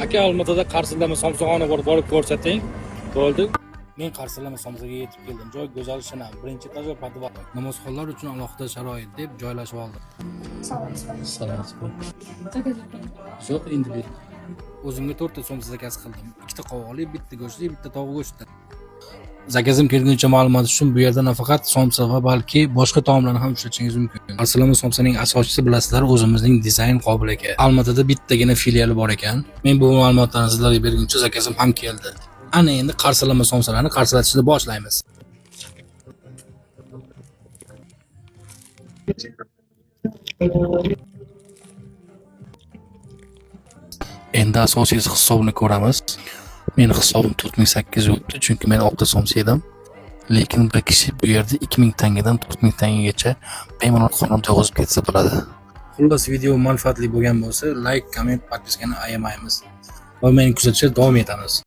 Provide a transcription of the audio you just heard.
Aka, Olmaotada qarsillama somsaxona bor, borib ko'rsating. Bo'ldi. Men qarsillama somsaga yetib keldim. Joy go'zal, shinam. Birinchi etaj va podval. Namozxonlar uchun alohida sharoit deb joylashib oldim. Salomatsizmi? Yo'q, endi ber. O'zimga to'rtta somsa заказ qildim. Ikkita qovoqli, bitta go'shtli, bitta tovuq go'shti. Заказ im kelguncha ma'lumot uchun, bu yerda nafaqat somsa va balki boshqa taomlarni ham uchratishingiz mumkin. Qarsillama somsaning asoschisi, bilasizlar, o'zimizning dizayn Qobil aka. Almatada bittagina filiali bor ekan. Men bu ma'lumotlarni sizlarga berguncha заказ im ham keldi. Ana endi qarsillama somsalarni qarsillatishni boshlaymiz. Endi asosiysi, hisobni ko'ramiz. Meni hisobim 4800 o'tdi, chunki men oltita somsa yedim. Lekin bir kishi bu yerda 2000 tangadan 4000 tangagacha bemalol qorin to'yg'izib ketsa bo'ladi. Xullas, video manfaatli bo'lgan bo'lsa, like, komment, подписка ni ayamaymiz. Va meni kuzatishda davom etamiz.